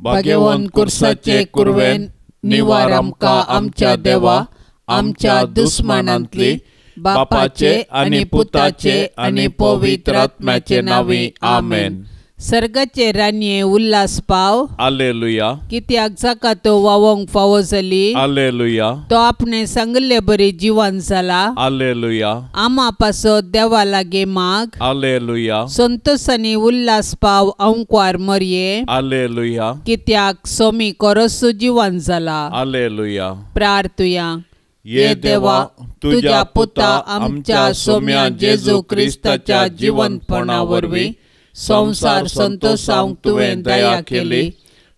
भाग्यवंत कुर्साचे कुरवेन निवार आमकां आमच्या देवा आमच्या दुस्मानांतली बापाचे आनी पुताचे आनी पवित्र आत्म्याचे नांवी आमेन. सर्गाचे राणये उल्हास पाव. आलेलुया. कित्याक जाका तो वावोंक फावो जाली. आलेलुया. तो आपणे सांगिल्ले बरी जिवन जाला. आलेलुया. आमा पासत देवा लागीं माग. आलेलुया. संतोषांनी उल्हास पाव अंकवार मरये. आलेलुया. कित्याक सोमी कोरसू जिवन जाला. आलेलुया. प्रार्थुया. ये देवा तुज्या पुता आमच्या सोम्या जेजू क्रिस्ताच्या जिवंतपणा वरवीं संवसार संतोषांक तुवें दया केली.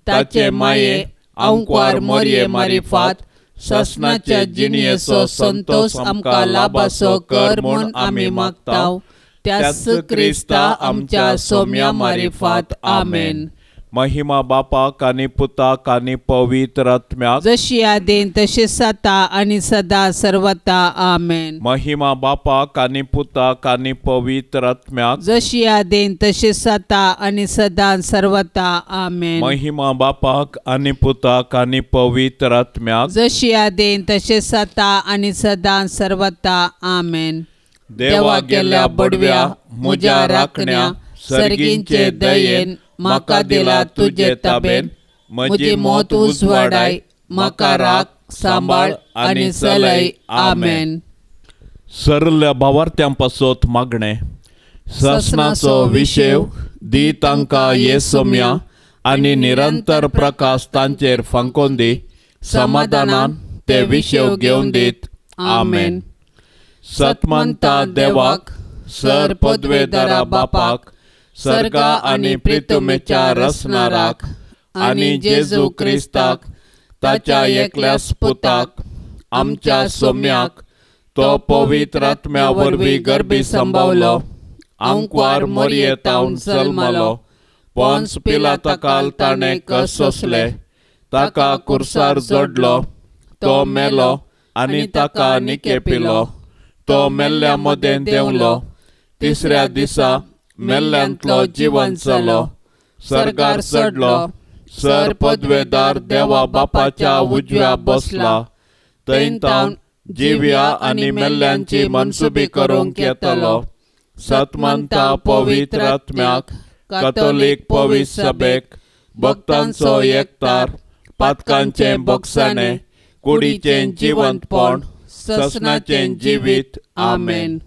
ताचे माये आंकवार मोरये मारिफात सासणाचे जिणयेचो संतोष आमकां लाभासो कर म्हूण आमी मागता. त्याच क्रिस्ता आमच्या सोम्या मारिफात. आमेन. महिमा बापाक आनी पुताक आनी पवित्र आत्म्याक, जशी आदीन तशी सता आनी सदा सर्वता. आमेन. महिमा बापाक आनी पुताक आनी पवित्र आत्म्याक, जशी आदीन तशी सता आनी सदा सर्वता. आमेन. महिमा बापाक आनी पुताक आनी पवित्र आत्म्याक, जशी आदीन तशी सता आनी सदा सर्वता. आमेन. देवा गेल्या बडव्या म्हज्या राखण्या सर्गींचे दयेन म्हाका दिला तुजे ताबेन. म्हजी मौत उजवाडाय म्हाका राख सांबाळ आनी चलय. आमेन. सरल्या भावार्थ्यां पासत मागणें. सासणाचो विशेव दी तांकां ये सोम्या आनी निरंतर प्रकाश तांचेर फांकोन दी. समाधानान ते विशेव घेवन दीत. आमेन. सतमंता देवाक सर पदवेदारा बापाक सर्गा आनी प्रितुमेच्या रसनाराक आनी जेजू क्रिस्ताक ताच्या एकल्याच पुताक आमच्या सोम्याक तो पवित्र आत्म्या वरवीं गर्भी संभावलो. आंकवार मोरये तावन जल्मलो. पोन्स पिलाताकाल ताणें कस सोंसले. ताका कुर्सार जोडलो. तो मेलो आनी ताका निकेपिलो. तो मेल्ल्या मदें देंवलो. तिसऱ्या दिसा मेल्ल्यांतलो जिवन जालो. सर्गार चडलो. सर पदवेदार देवा बापाच्या उजव्या बसला. थंय तावन जिव्या आनी मेल्ल्यांची मनसुबी करूंक येतलो. सतमंता पवित्र आत्म्याक कॅथोलीक पवित्र सभेक भक्तांचो एकतार पातकांचें बक्षाणें कुडीचें जिवंतपण ससनाचें जिवीत. आमेन.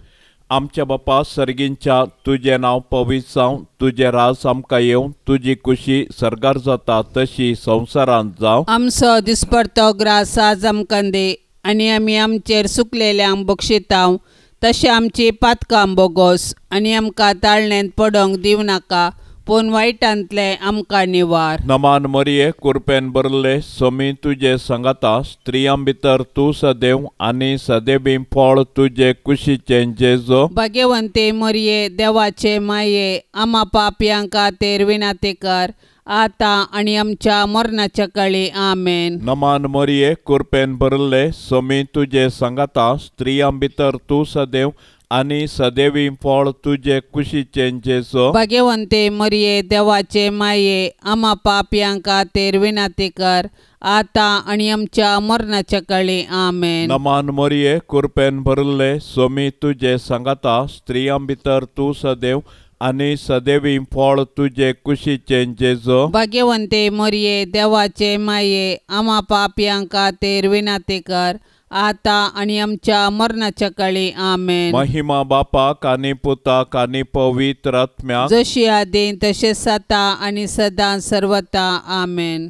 आमच्या बापा सर्गींच्या तुजें नांव पवित्र जावं, तुजें राज आमकां येवं, तुजी कुशी सर्गार जाता तशी संवसारांत जावं. आमचो दिसपडतो ग्रास आज आमकां दी आनी आमी आमचेर सुकलेल्यांक बक्षितांव तशें आमची पातकां बोगोस आनी आमकां ताळण्यांत पडोंक दिवं नाका पूण वायटांतलें आमकां निवार. नमान मरिये कुरपेन भरले सोमी तुजे सांगाता, स्त्रियां भितर तूं सदैव आनी सदैवी फळ तुजे कुशीचें जेजो. भाग्यवंते मरिये देवाचे माये आमा पापयांक खातीर विनंती कर आतां आनी आमच्या मरणाच्या काळी. आमेन. नमान मरिये कुरपेन भरले सोमी तुजे सांगाता, स्त्रियां भितर तूं सदैव आनी सदैवी फळ तुजे कुशीचें जेजो. भाग्यवंते मरिये देवाचे माये आमा पापयांक खातीर विनंती कर आतां आनी आमच्या मरणाच्या काळी. आमेन. नमान मरिये कुरपेन भरले सोमी तुजे सांगाता, स्त्रियां भितर तूं सदैव आनी सदैवी फळ तुजे कुशीचें जेजो. भाग्यवंते मरिये देवाचे माये आमा पापयांक खातीर विनंती कर आतां आनी आमच्या मरणाच्या काळी. आमेन. महिमा बापाक आनी पुताक आनी पवित्र आत्म्याक, जशी आदीं तशें सता आनी सदां सर्वता. आमेन.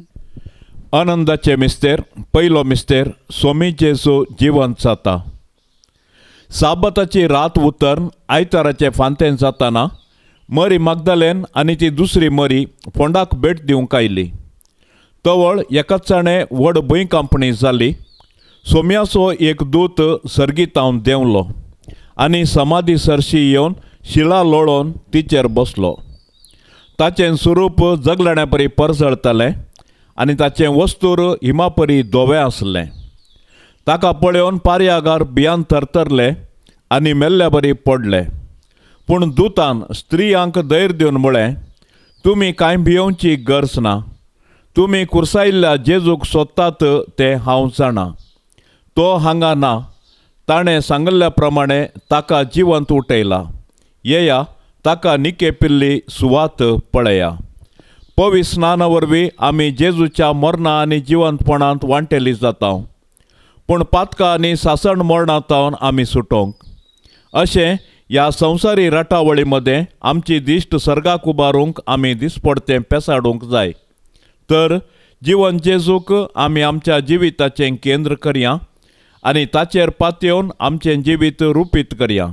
आनंदाचे मिस्तेर. पयलो मिस्तेर सोमी जेजू जिवंत जाता. साबताची रात उतरन आयताराचे फांतेन जाताना मरी मागदालेन आनी ती दुसरी मरी फोंडाक भेट दिवंक आयली. तवळ एकाच व्हड भुंयकांपणी जाली. सोम्याचो एक दूत सर्गीतावन देंवलो आनी समाधी सरशी येवन शिला लोळोवन तिचेर बसलो. ताचें स्वरूप जगलण्या परी परजळतालें आनी ताचें वस्तूर हिमापरी धवें आसलें. ताका पळोवन पारयागार भियान थरथरले आनी मेल्ल्या बरी पडले. पूण दुतान स्त्रियांक धैर्य दिवन म्हळें, तुमी कांय भियोवची गरज ना. तुमी कुर्सायिल्ल्या जेजूक सोदतात तें हांव जाणा. तो हांगा ना, ताणें सांगिल्ल्या प्रमाणे ताका जिवंत उठयला. येया, ताका निकेपिल्ली सुवात पळया. पवित्र स्नाना वरवीं आमी जेजूच्या मरणा आनी जिवंतपणांत वांटेली जाता, पूण पातकां आनी सासण मरणां तावन आमी सुटोंक. अशें ह्या संवसारी राटावळी मदें आमची दिश्ट सर्गाक उबारूंक आमी दिसपडतें पेसाडूंक जाय. तर जिवन जेजूक आमी आमच्या जिविताचें केंद्र करया आनी ताचेर पातयेवन आमचें जिवीत रुपीत करया.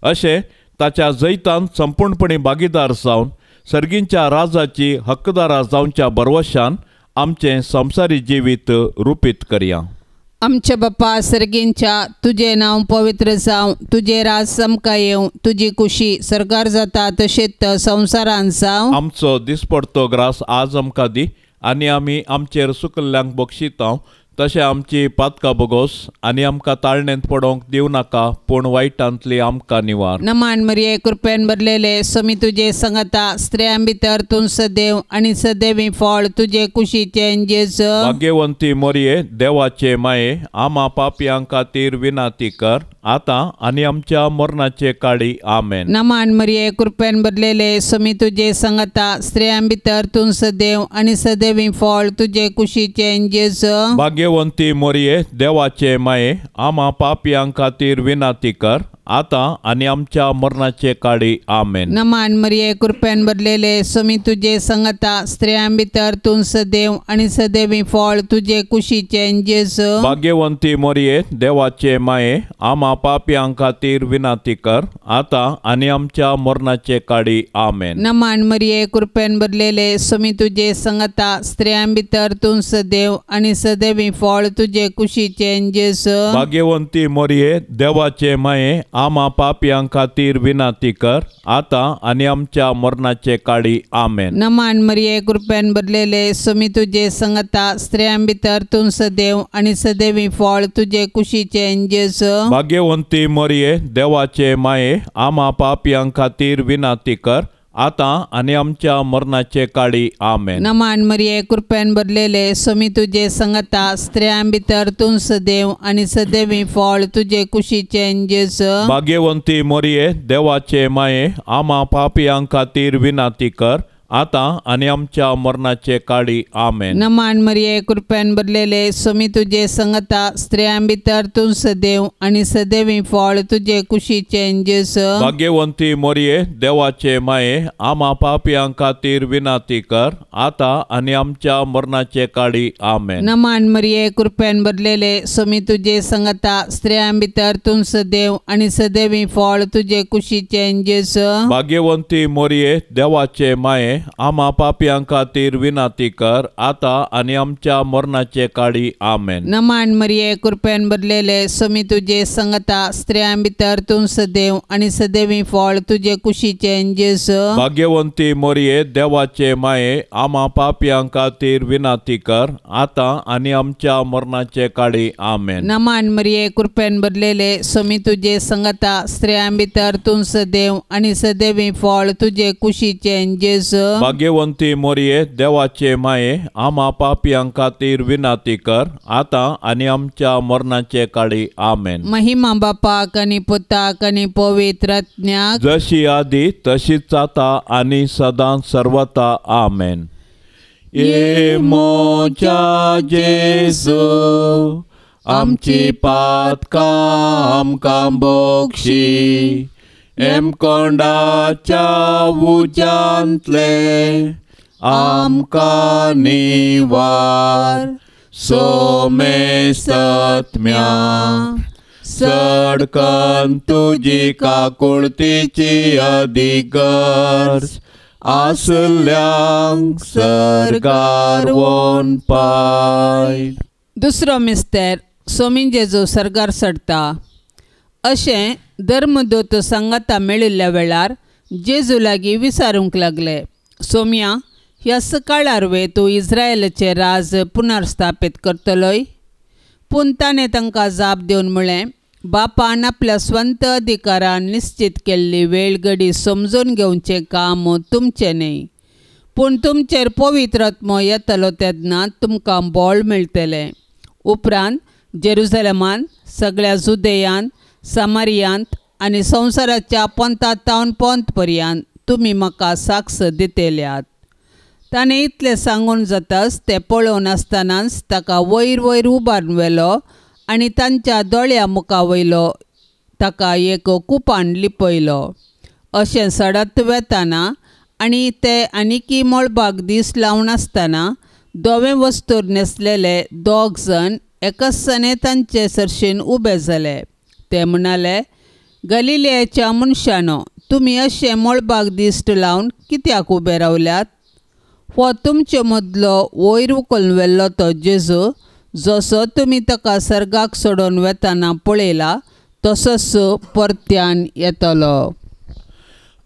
अशें ताच्या जैतान संपूर्णपणी भागीदार जावन सर्गींच्या राजाची हक्कदारा जावच्या भरवशान आमचें संवसारी जिवीत रुपीत करया. आमच्या बापा सर्गींच्या, तुजें नांव पवित्र जावं, तुजें राज आमकां येवं, तुजी कुशी सर्गार जाता तशेंच संवसारांत जावं. आमचो दिसपडतो ग्रास आज आमकां दी आनी आमी आमचेर सुकल्ल्यांक बक्षितांव तशें आमची पातकां बोगोस आनी आमकां ताळणेंत पडोवंक दिवं नाका, पूण वायटांतली आमकां निवार. नमान मरिये, कृपेन भरलेले, स्वामी तुजे संगता, स्त्रियां भितर तूं सदैव आनी सदैवी फळ तुजे कुशीचें जेजू. भाग्यवंती मरिये, देवाचे माये, आमा पापयां खातीर विनाती कर, आतां आनी आमच्या मरणाचे काळी. आमेन. नमान मरिये, कृपेन भरलेले, स्वामी तुजे संगता, स्त्रियां भितर तूं सदैव आनी सदैवी फळ तुजे कुशीचें जेजू. भाग्यवंती मरिये, देवाचे माये, आमा पापयां खातीर विनाती कर, आतां आनी आमच्या मरणाचे काळी. आमेन. नमान मरिये, कृपेन भरलेले, स्वामी तुजे संगता, स्त्रियां भितर तूं सदैव आनी सदैवी फळ तुजे कुशीचें जेजू. भाग्यवंती मरिये, देवाचे माये, आमा पापयां खातीर विनाती कर, आतां आनी आमच्या मरणाचे काळी. आमेन. नमान मरिये, कृपेन भरलेले, स्वामी तुजे संगता, स्त्रियां भितर तूं सदैव आनी सदैवी फळ तुजे कुशीचें जेजू. भाग्यवंती मरिये, देवाचे माये, आमा पापयां खातीर विनाती कर, आतां आनी आमच्या मरणाचे काळी. आमेन. नमान मरिये, कृपेन भरलेले, स्वामी तुजे संगता, स्त्रियां भितर तूं सदैव आनी सदैवी फळ तुजे कुशीचें जेजू. भाग्यवंती मरिये, देवाचे माये, आमा पापयां खातीर विनाती कर, आतां आनी आमच्या मरणाचे काळी. आमेन. नमान मरिये, कृपेन भरलेले, स्वामी तुजे संगता, स्त्रियां भितर तूं सदैव आनी सदैवी फळ तुजे कुशीचें जेजू. भाग्यवंती मरिये, देवाचे माये, आमा पापयां खातीर विनाती कर, आतां आनी आमच्या मरणाचे काळी. आमेन. नमान मरिये, कृपेन भरलेले, स्वामी तुजे संगता, स्त्रियां भितर तूं सदैव आनी सदैवी फळ तुजे कुशीचें जेजू. भाग्यवंती मरिये, देवाचे माये, आमा पापयां खातीर विनाती कर, आतां आनी आमच्या मरणाचे काळी. आमेन. नमान मरिये, कृपेन भरलेले, स्वामी तुजे संगता, स्त्रियां भितर तूं सदैव आनी सदैवी फळ तुजे कुशीचें जेजू. भाग्यवंती मरिये, देवाचे माये, आमा पापयां खातीर विनाती कर, आतां आनी आमच्या मरणाचे काळी. आमेन. नमान मरिये, कृपेन भरलेले, स्वामी तुजे संगता, स्त्रियां भितर तूं सदैव आनी सदैवी फळ तुजे कुशीचें जेजू. भाग्यवंती मरिये, देवाचे माये, आमा पापयां खातीर विनाती कर, आतां आनी आमच्या मरणाचे काळी. आमेन. नमान मरिये, कृपेन भरलेले, स्वामी तुजे संगता, स्त्रियां भितर तूं सदैव आनी सदैवी फळ तुजे कुशीचें जेजू. भाग्यवंती मरिये, देवाचे माये, आमा पापयां खातीर विनाती कर, आतां आनी आमच्या मरणाचे काळी. आमेन. महिमा बापाक आनी पुताक आनी पवित्र आत्म्याक, जशी आदी तशीच आतां आनी सदां सर्वता. आमेन. ये मोच्या जेजू, आमची पातकां आमकां बक्षी, एमकोंडाच्या उज्यांतले आमकां निवार, सोमेस्तत्म्या सडकन तुजी काकुळतीची अधिगर्ज आसल्यांक सर्गार वोन पाय. दुसरो मिस्तेर, सोमी जेजू सर्गार चडटा. अशें धर्मदूत सांगाता मेळिल्ल्या वेळार जेजू लागीं विचारूंक लागले, सोम्या, ह्या सकाळार वे तूं इस्रायलाचें राज पुनर्स्थापीत करतलोय? पूण ताणें तांकां जाप दिवन म्हळें, बापान आपल्या स्वंत अधिकारान निश्चित केल्ली वेळ घडी समजून घेवचें काम तुमचें न्हय, पूण तुमचेर पवित्र आत्मो येतलो तेन्ना तुमकां बळ मेळटलें. उपरांत जेरुजलेमान, सगळ्या जुदेयांत, सामारियांत आनी संवसाराच्या पोंता तावन पोंत पर्यंत तुमी म्हाका साक्ष दितल्यात. ताणें इतलें सांगून जाताच ते पळोवन आसतनाच ताका वयर वयर उबारून व्हेलो आनी तांच्या दोळ्या मुखा वयलो ताका एक कुपान लिपयलो. अशें सडत वेताना आनी ते आनीकी मळबाक दीस लावन आसतना धवें वस्तूर न्हेसलेले दोग जण एकसने तांचे सरशीन उबे जाले. ते म्हणाले, गलिलेयाच्या मनशानो, तुमी अशें मळबाक दिश्ट लावन कित्याक उबे रावल्यात? हो तुमचे मदलो वयर उखलून व्हेल्लो तो जेजू, जसो तुमी ताका सर्गाक सोडून वेताना पळयला तसोच परत्यान येतलो.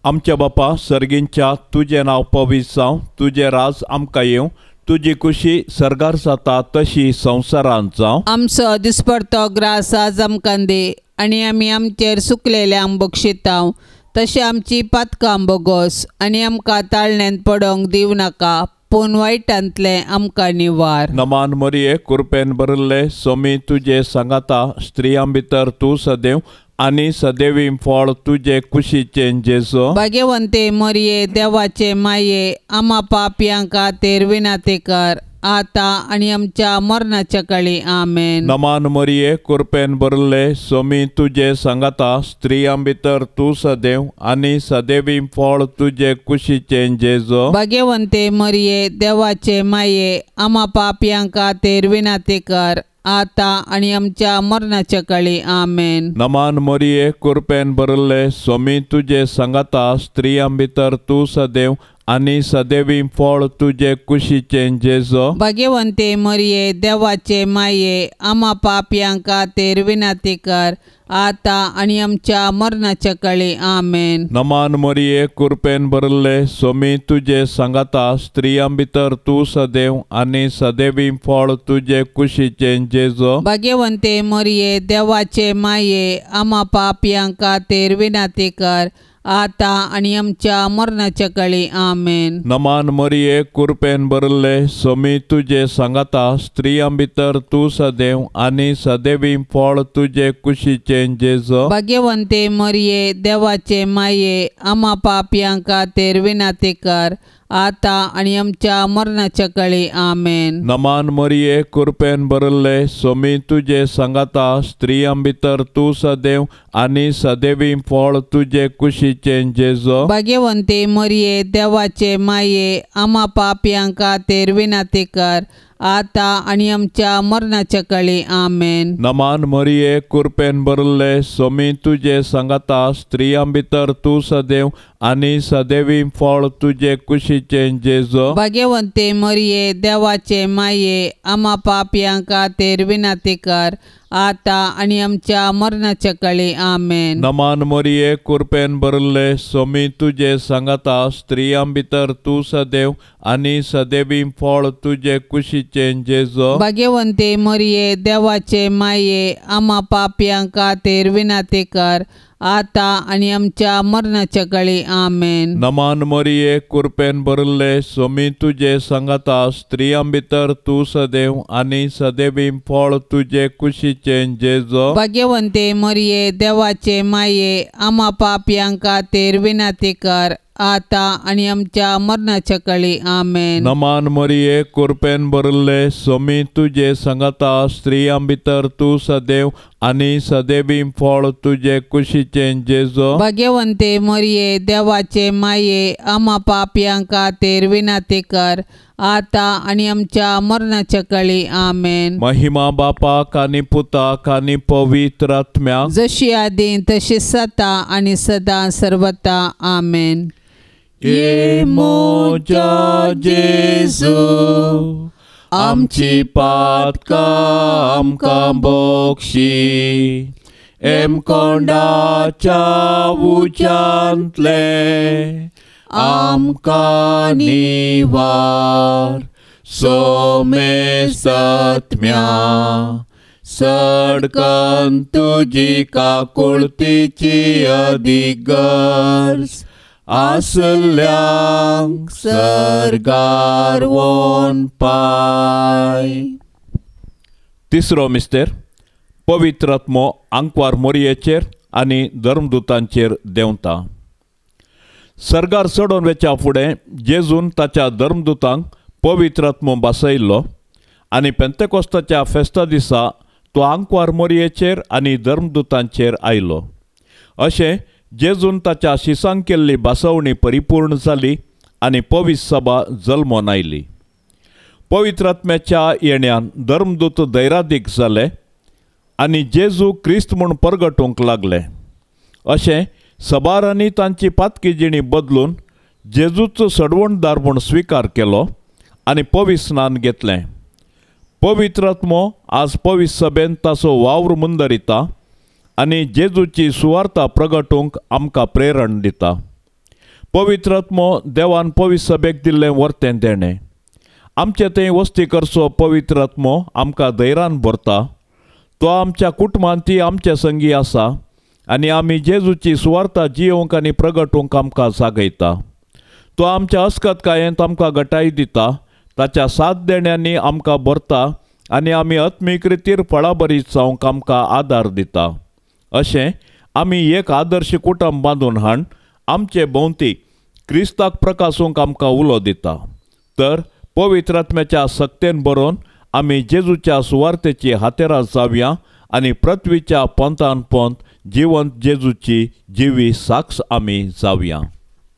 आमच्या बापा सर्गींच्या, तुजें नांव पवित्र जावं, तुजें राज आमकां येवं, तुजी खुशी सर्गार जाता तशी संवसारांत जावं. आमचो दिसपडतो ग्रास आज आमकां दी आनी आमी आमचेर सुकलेल्यांक बक्षितांव तशें आमची पातकां बोगोस आनी आमकां ताळण्यांत पडोंक दिवं नाका, पूण वायटांतलें आमकां निवार. नमान मरिये, कृपेन भरिल्ले, स्वामी तुजे सांगाता, स्त्रियां भितर तूं सदैव आनी सदैवी फळ तुजे कुशीचें जेजू. भाग्यवंते मरिये, देवाचे माये, आमा पापयां खातीर विनंती कर, आतां आनी आमच्या मरणाच्या काळी. आमेन. नमान मरिये, कृपेन भरिल्ले, स्वामी तुजे सांगाता, स्त्रियां भितर तूं सदैव आनी सदैवी फळ तुजे कुशीचें जेजू. भाग्यवंते मरिये, देवाचे माये, आमा पापयां खातीर विनंती कर, आतां आनी आमच्या मरणाच्या काळी. आमेन. नमान मरिये, कृपेन भरिल्ले, स्वामी तुजे सांगाता, स्त्रियां भितर तूं सदैव आनी सदैवी फळ तुजे कुशीचें जेजू. भाग्यवंते मरिये, देवाचे माये, आमा पापयां खातीर विनंती कर, आतां आनी आमच्या मरणाच्या काळी. आमेन. नमान मरिये, कृपेन भरिल्ले, स्वामी तुजे सांगाता, स्त्रियां भितर तूं सदैव आनी सदैवी फळ तुजे कुशीचें जेजू. भाग्यवंते मरिये, देवाचे माये, आमा पापयां खातीर विनंती कर, आतां आनी आमच्या मरणाच्या काळी. आमेन. नमान मरिये, कृपेन भरिल्ले, स्वामी तुजे सांगाता, स्त्रियां भितर तूं सदैव आनी सदैवी फळ तुजे कुशीचें जेजू. भाग्यवंते मरिये, देवाचे माये, आमा पापयां खातीर विनंती कर, आतां आनी आमच्या मरणाच्या काळी. आमेन. नमान मरिये, कृपेन भरिल्ले, स्वामी तुजे सांगाता, स्त्रियां भितर तूं सदैव आनी सदैवी फळ तुजे कुशीचें जेजू. भाग्यवंते मरिये, देवाचे माये, आमा पापयां खातीर विनंती कर, आतां आनी आमच्या मरणाच्या काळी. आमेन. नमान मरिये, कृपेन भरिल्ले, स्वामी तुजे सांगाता, स्त्रियां भितर तूं सदैव आनी सदैवी फळ तुजे कुशीचें जेजू. भाग्यवंते मरिये, देवाचे माये, आमा पापयां खातीर विनंती कर, आतां आनी आमच्या मरणाच्या काळी. आमेन. नमान मरिये, कृपेन भरिल्ले, स्वामी तुजे सांगाता, स्त्रियां भितर तूं सदैव आनी सदैवी फळ तुजे कुशीचें जेजू. भाग्यवंते मरिये, देवाचे माये, आमा पापयां खातीर विनंती कर, आतां आनी आमच्या मरणाच्या काळी. आमेन. नमान मरिये, कृपेन भरिल्ले, स्वामी तुजे सांगाता, स्त्रियां भितर तूं सदैव आनी सदैवी फळ तुजे कुशीचें जेजू. भाग्यवंते मरिये, देवाचे माये, आमा पापयां खातीर विनंती कर, आतां आनी आमच्या मरणाच्या काळी. आमेन. नमान मरिये, कृपेन भरिल्ले, स्वामी तुजे सांगाता, स्त्रियां भितर तूं सदैव आनी सदैवी फळ तुजे कुशीचें जेजू. भाग्यवंते मरिये, देवाचे माये, आमा पापयां खातीर विनंती कर, आतां आनी आमच्या मरणाच्या काळी. आमेन. महिमा बापाक आनी पुताक आनी पवित्र आत्म्याक, जशी आदी तशी सता आनी सदां सर्वता. आमेन. ये म्हज्या जेजू, आमची पातकां आमकां बक्षी, एमकोंडाच्या उज्यांतले आमकां निवार, सोमेसत्म्या सडकन तुजी काकुळतीची अदीक गरज, आसल्यांक सर्गार वोन पाय. तिसरो मिस्तेर पवित्र आत्मो आंकवार मोरयेचेर आनी धर्मदूतांचेर देंवता. सर्गार चडोवन वेच्या फुडें जेजून ताच्या धर्मदूतांक पवित्र आत्मो भासयल्लो आनी पेंतेकोस्ताच्या फेस्ता दिसा तो आंकवार मोरयेचेर आनी धर्मदूतांचेर आयलो. अशें जेजून ताच्या शिसांक केल्ली भासवणी परिपूर्ण जाली आनी पवित्र सभा जल्मोन आयली. पवित्र आत्म्याच्या येण्यान धर्मदूत धैरादीक जाले आनी जेजू क्रिस्त म्हूण परगटूंक लागले. अशें सबारांनी तांची पातकी जिणी बदलून जेजूचो सडवणदार म्हूण स्विकार केलो आनी पवित्र स्नान घेतलें. पवित्र आत्मो आज पवित्र सभेन ताचो वावर मुंदरिता आनी जेजूची सुवार्ता प्रगटूंक आमकां प्रेरण दिता. पवित्र आत्मो देवान पवित्र सभेक दिल्लें वर्तें देणें. आमचे थंय वस्ती करचो पवित्र आत्मो आमकां धैर्यान भरता. तो आमच्या कुटुंबांत ती आमचे संगी आसा आनी आमी जेजूची सुवार्ता जियोवंक आनी प्रगटूंक आमकां जागयता. तो आमच्या अस्कतकायेंत आमकां गटाय दिता, ताच्या साथ देण्यांनी आमकां भरता आनी आमी आत्मीक रितीर फळाबरीत जावंक आमकां आदार दिता. अशें आमी एक आदर्श कुटुंब बांदून हाण आमचे भोंवती क्रिस्ताक प्रकासूंक आमकां उलो दिता. तर पवित्र आत्म्याच्या सक्तेन बरोवन आमी जेजूच्या सुवार्तेची हातेरां जावया आनी पृथ्वीच्या पोंतान पोंत जिवंत जेजूची जिवी साक्ष आमी जावया.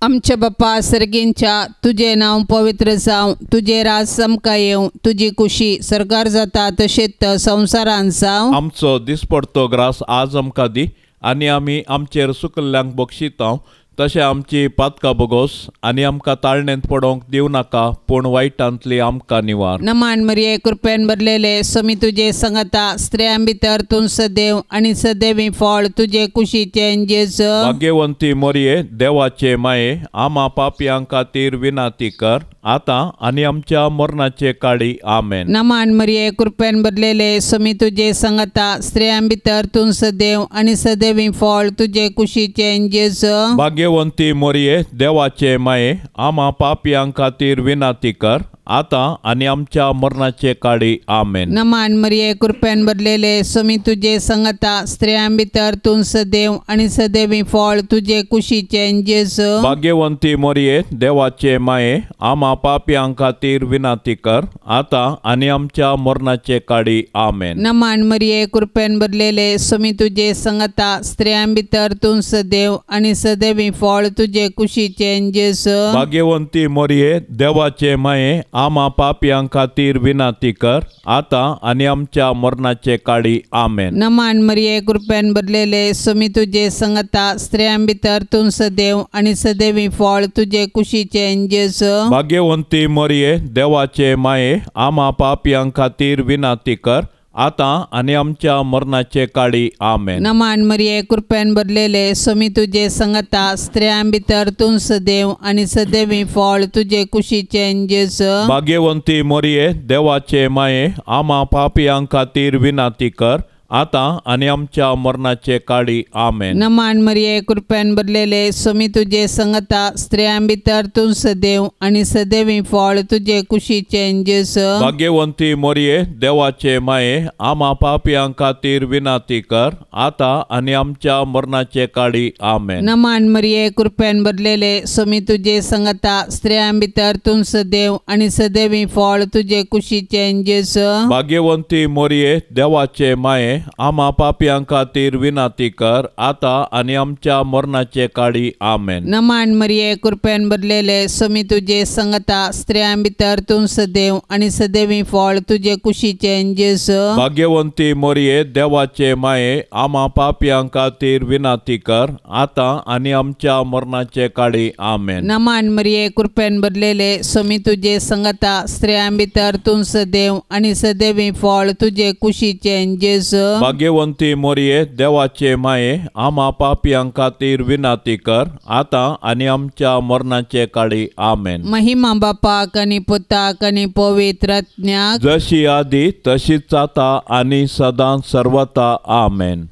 आमच्या बापा सर्गींच्या, तुजें नांव पवित्र जावं, तुजें राज आमकां येवं, तुजी कुशी सर्गार जाता तशेंच संवसारांत जावं. आमचो दिसपडतो ग्रास आज आमकां दी आनी आमी आमचेर सुकल्ल्यांक बक्षितांव तशें आमची पातकां बोगोस आनी आमकां ताळणेंत पडोवंक दिवं नाका, पूण वायटांतली आमकां निवार. नमान मरिये, कृपेन भरलेले, स्वामी तुजे संगता, स्त्रियां भितर तूं सदैव आनी सदैवी फळ तुजे कुशीचें जेजू. भाग्यवंती मरिये, देवाचे माये, आमा पापयां खातीर विनाती कर आतां आनी आमच्या मरणाचे काळी. आमेन. नमान मरिये, कृपेन भरलेले, स्वामी तुजे संगता, स्त्रियां भितर तूं सदैव आनी सदैवी फळ तुजे कुशीचें जेजू. भाग्यवंती मरिये, देवाचे माये, आमा पापयां खातीर विनाती कर आतां आनी आमच्या मरणाचे काळी. आमेन. नमान मरिये, कृपेन भरलेले, स्वामी तुजे संगता, स्त्रियां भितर तूं सदैव आनी सदैवी फळ तुजे कुशीचें जेजू. भाग्यवंती मरिये, देवाचे माये, आमा पापयां खातीर विनाती कर आतां आनी आमच्या मरणाचे काळी. आमेन. नमान मरिये, कृपेन भरलेले, स्वामी तुजे संगता, स्त्रियां भितर तूं सदैव आनी सदैवी फळ तुजे कुशीचें जेजू. भाग्यवंती मरिये, देवाचे माये, आमा पापयां खातीर विनाती कर आतां आनी आमच्या मरणाचे काळी. आमेन. नमान मरिये, कृपेन भरलेले, स्वामी तुजे संगता, स्त्रियां भितर तूं सदैव आनी सदैवी फळ तुजे कुशीचें जेजू. भाग्यवंती मरिये, देवाचे माये, आमा पापयां खातीर विनाती कर आतां आनी आमच्या मरणाचे काळी. आमेन. नमान मरिये, कृपेन भरलेले, स्वामी तुजे संगता, स्त्रियां भितर तूं सदैव आनी सदैवी फळ तुजे कुशीचें जेजू. भाग्यवंती मरिये, देवाचे माये, आमा पापयां खातीर विनाती कर आतां आनी आमच्या मरणाचे काळी. आमेन. नमान मरिये, कृपेन भरलेले, स्वामी तुजे संगता, स्त्रियां भितर तूं सदैव आनी सदैवी फळ तुजे कुशीचें जेजू. भाग्यवंती मरिये, देवाचे माये, आमा पापयां खातीर विनाती कर आतां आनी आमच्या मरणाचे काळी. आमेन. नमान मरिये, कृपेन भरलेले, स्वामी तुजे संगता, स्त्रियां भितर तूं सदैव आनी सदैवी फळ तुजे कुशीचें जेजू. भाग्यवंती मरिये, देवाचे माये, आमा पापयां खातीर विनाती कर आतां आनी आमच्या मरणाचे काळी. आमेन. नमान मरिये, कृपेन भरलेले, स्वामी तुजे संगता, स्त्रियां भितर तूं सदैव आनी सदैवी फळ तुजे कुशीचें जेजू. भाग्यवंती मरिये, देवाचे माये, आमा पापयां खातीर विनाती कर आतां आनी आमच्या मरणाचे काळी. आमेन. नमान मरिये, कृपेन भरलेले, स्वामी तुजे संगता, स्त्रियां भितर तूं सदैव आनी सदैवी फळ तुजे कुशीचें जेजू. भाग्यवंती मरिये, देवाचे माये, आमा पापयां खातीर विनाती कर आतां आनी आमच्या मरणाचे काळी. आमेन. महिमा बापाक आनी पुताक आनी पवित्र आत्म्याक, जशी आदी तशीच आतां आनी सदां सर्वता. आमेन.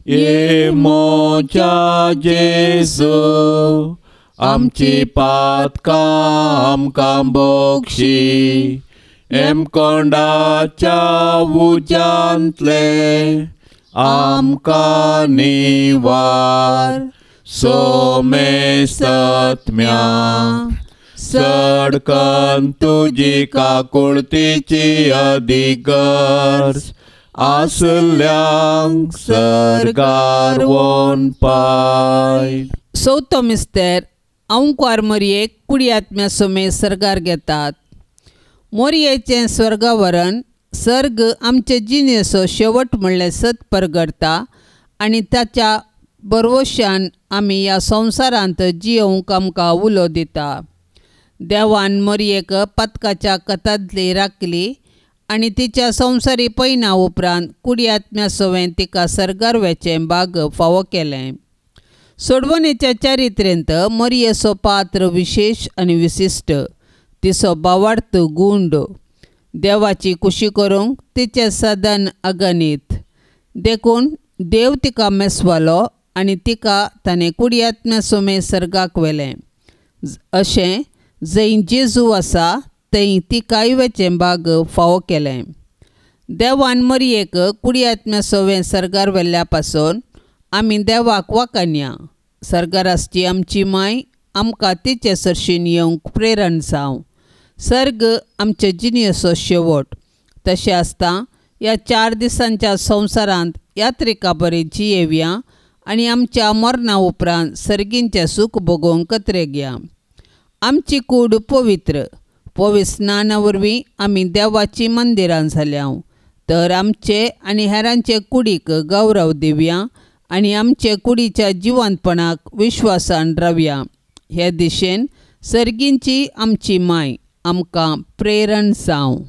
ये मोजा जेजू, आमची पातकां आमकां बक्षी एमकोंडाच्या उज्यांतले आमकां निवार सोमेसत्म्या सडकन तुजी काकुळतीची अधिगर्ज आसल्यांक सर्गार वोन पाय. चवथो मिस्तेर अंकुर मोरयेक कुडी आत्म्या सोमे सर्गार घेतात. मोरयेचें स्वर्गावरण सर्ग आमचे जिणेचो शेवट म्हणलें सत परगडटा आनी ताच्या बरवशान आमी ह्या संवसारांत जियोवंक आमकां उलो दिता. देवान मोरयेक पातकाच्या कथांतली राखली आनी तिच्या संवसारी पयना उपरांत कुडी आत्म्या सवें तिका सर्गार वेचें भाग फावो केलें. सोडवणेच्या चारित्रेंत मोरयेचो पात्र विशेश आनी विशिश्ट. तिचो भावार्थ गुंड देवाची कुशी करूंक तिचें साधन अगणीत. देखून देव तिका मेसवालो आनी तिका ताणें कुडी आत्म्या सोमे सर्गाक व्हेलें. अशें जंय जेजू आसा थंय तिकाय वेचें भाग फावो केलें. देवान मोरयेक कुडी आत्म्या सोवें सर्गार व्हेल्ल्या पासून आमी देवाक वाखाणया. सर्गार आसची आमची माय आमकां तिचे सरशीन येवंक प्रेरण जावं. सर्ग आमचे जिणेचो शेवट. तशें आसता ह्या 4 दिसांच्या संवसारांत यात्रिका बरी जियेवया आनी आमच्या मरणा उपरांत सर्गींचें सूख भोगोवंक कत्रेगया. आमची कूड पवित्र पवित्र स्नाना वरवीं आमी देवाचीं मंदिरां जाल्या. तर आमचे आनी हेरांचे कुडीक गौरव दिवया आनी आमचे कुडीच्या जिवंतपणाक विश्वासान रावया. हे दिशेन सर्गींची आमची माय आमकां प्रेरण जावं.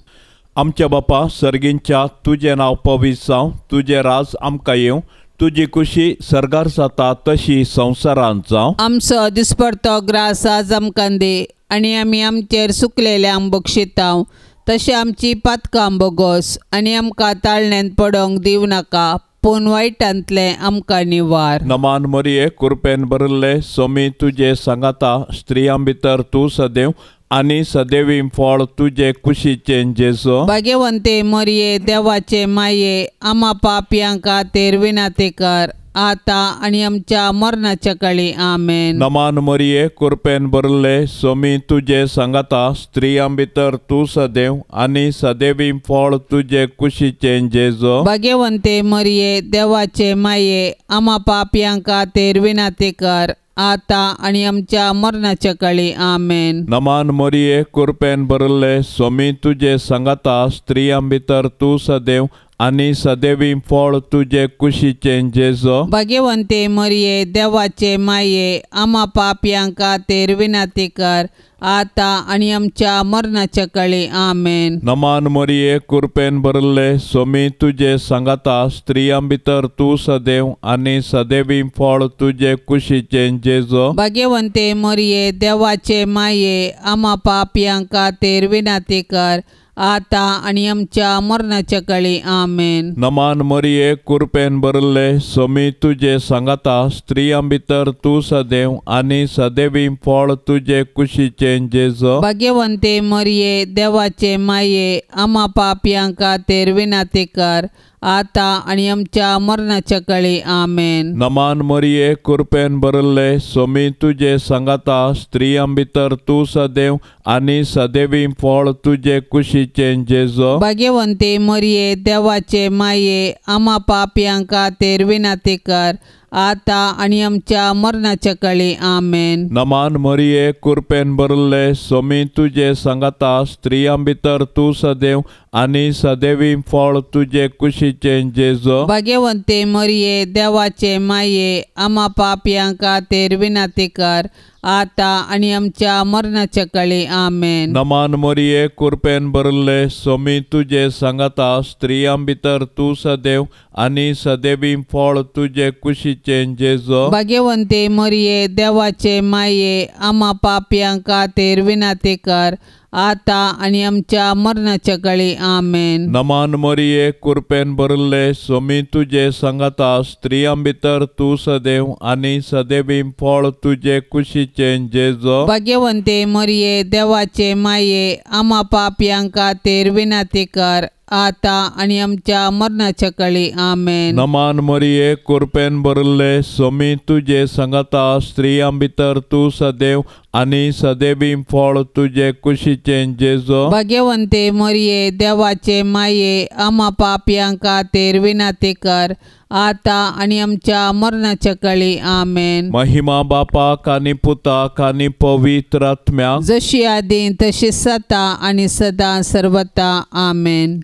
आमच्या बापा सर्गींच्या तुजें नांव पवित्र जावं, तुजें राज आमकां येवं, तुजी कुशी सर्गार जाता तशी संवसारांत जावं. आमचो दिसपडतो ग्रास आज आमकां दी आनी आमी आमचेर सुकलेल्यांक बक्षितांव तशें आमची पातकां बोगोस आनी आमकां ताळण्यांत पडोवंक दिवं नाका पूण वायटांतलें आमकां निवार. नमान मरिये कृपेन भरिल्ले सोमी तुजे सांगाता, स्त्रियां भितर तूं सदैव आनी सदैवी फळ तुजे कुशीचें जेजू. भाग्यवंते मरिये देवाचे माये आमा पापयां खातीर विनंती कर आतां आनी आमच्या मरणाच्या काळी. आमेन. नमान मरिये कृपेन भरिल्ले सोमी तुजे सांगाता, स्त्रियां भितर तूं सदैव आनी सदैवी फळ तुजे कुशीचें जेजू. भाग्यवंते मरिये देवाचे माये आमा पापयां खातीर विनंती कर आतां आनी आमच्या मरणाच्या काळी. आमेन. नमान मरिये कृपेन भरिल्ले सोमी तुजे सांगाता, स्त्रियां भितर तूं सदैव आनी सदैवी फळ तुजे कुशीचें जेजू. भाग्यवंते मरिये देवाचे माये आमा पापयां खातीर विनंती कर आतां आनी आमच्या मरणाच्या काळी. आमेन. नमान मरिये कृपेन भरिल्ले सोमी तुजे सांगाता, स्त्रियां भितर तूं सदैव आनी सदैवी फळ तुजे कुशीचें जेजू. भाग्यवंते मरिये देवाचे माये आमा पापयां खातीर विनंती कर आतां आनी आमच्या मरणाच्या काळी. आमेन. नमान मरिये कृपेन भरिल्ले सोमी तुजे सांगाता, स्त्रियां भितर तूं सदैव आनी सदैवी फळ तुजे कुशीचें जेजू. भाग्यवंते मरिये देवाचे माये आमा पापयां खातीर विनंती कर आतां आनी आमच्या मरणाच्या काळी. आमेन. नमान मरिये कृपेन भरिल्ले सोमी तुजे सांगाता, स्त्रियां भितर तूं सदैव आनी सदैवी फळ तुजे कुशीचें जेजू. भाग्यवंते मरिये देवाचे माये आमा पापयां खातीर विनंती कर आतां आनी आमच्या मरणाच्या काळी. आमेन. नमान मरिये कृपेन भरिल्ले सोमी तुजे सांगाता, स्त्रियां भितर तूं सदैव आनी सदैवी फळ तुजे कुशीचें जेजू. भाग्यवंते मरिये देवाचे माये आमा पापयां खातीर विनंती कर आतां आनी आमच्या मरणाच्या काळी. आमेन. नमान मरिये कृपेन भरिल्ले सोमी तुजे सांगाता, स्त्रियां भितर तूं सदैव आनी सदैवी फळ तुजे कुशीचें जेजू. भाग्यवंते मरिये देवाचे माये आमा पापयां खातीर विनंती कर आतां आनी आमच्या मरणाच्या काळी. आमेन. नमान मरिये, कृपेन भरिल्ले, स्वामी तुजे सांगाता, स्त्रियां भितर तूं सदैव आनी सदैवी फळ तुजे कुशीचें जेजो. भाग्यवंते मरिये, देवाचे माये, आमा पापयां खातीर विनंती कर, आतां आनी आमच्या मरणाच्या काळी. आमेन. नमान मरिये, कृपेन भरिल्ले, स्वामी तुजे सांगाता, स्त्रियां भितर तूं सदैव आनी सदैवी फळ तुजे कुशीचें जेजो. भाग्यवंते मरिये, देवाचे माये, आमा पापयां खातीर विनंती कर, आतां आनी आमच्या मरणाच्या काळी. आमेन. महिमा बापाक आनी पुताक आनी पवित्र आत्म्याक, जशी आदीं तशी सदां आनी सदां सर्वता. आमेन.